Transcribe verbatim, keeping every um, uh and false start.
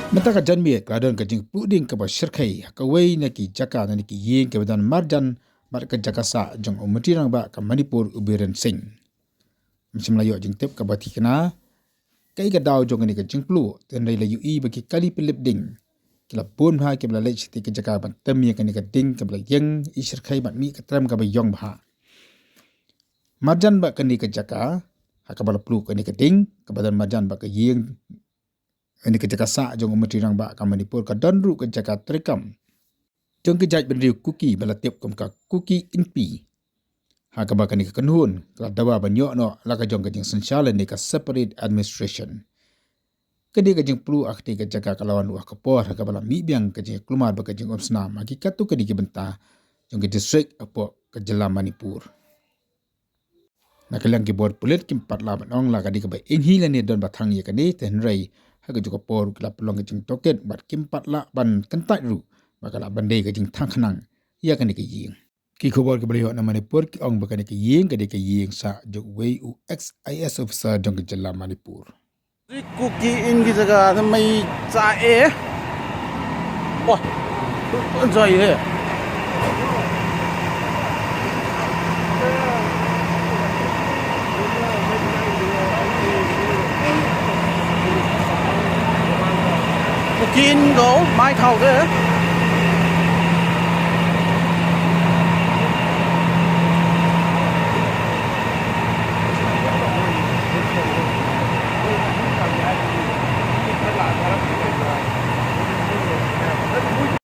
Mynta ka janmiet ka la don ka jingpluh ding kaba shyrkhei ha kawei na ki jaka na ki ïing kaba don marjan bad ka jaka sah jong u Myntri Rangbah ka Manipur u Biren Singh. Ym shym la ïoh jingtip kaba thikna kaei ka daw jong kane ka jingpluh, hynrei la ïohi ba ki kali pynlip ding ki la bun bha kiba la leit sha kata ka jaka ban tem ïa kane ka ding kaba la ïeng i shyrkhei bad mih ka trem kaba ïong bha. Marjan bad kane ka jaka ha kaba la pluh kane ka ding kaba don marjan bad ka ïing, kane ka jaka sah jong u Myntri Rangbah ka Manipur ka don ruh ka jaka treikam jong ki jaitbynriew Kuki ba la tip kum ka Kuki Inpi, ha kaba kane ka kynhun ka la dawa ban ïoh noh la ka jong ka jingsynshar lane ka separate administration. Kane ka jingpluh ha kata ka jaka ka la wan ruh ha ka por ha kaba la mih biang ka jingkulmar bad ka jingumsnam ha ki katto katne ki bynta jong ki distrik hapoh ka jylla Manipur. Na ka liang ki bor pulit kim pat lah ban ong la ka dei kaba ïehnoh lane don ba thang ïa kane, hynrei ha kajuh ka por ki la pynlong ka jingtohkit bad kim pat lah ban kyntait ruh ba ka lah ban dei ka jingthang khnang ïa kane ka ïing. Ki khubor kiba la ïoh na Manipur ki ong ba kane ka ïing ka dei ka ïing sah jong uwei u ex I A S officer jong ka jylla Manipur. Kuki Inpi ki jaka tang mai cha e. Wah, enjoy he. Kuki Inpi ko mai thau de.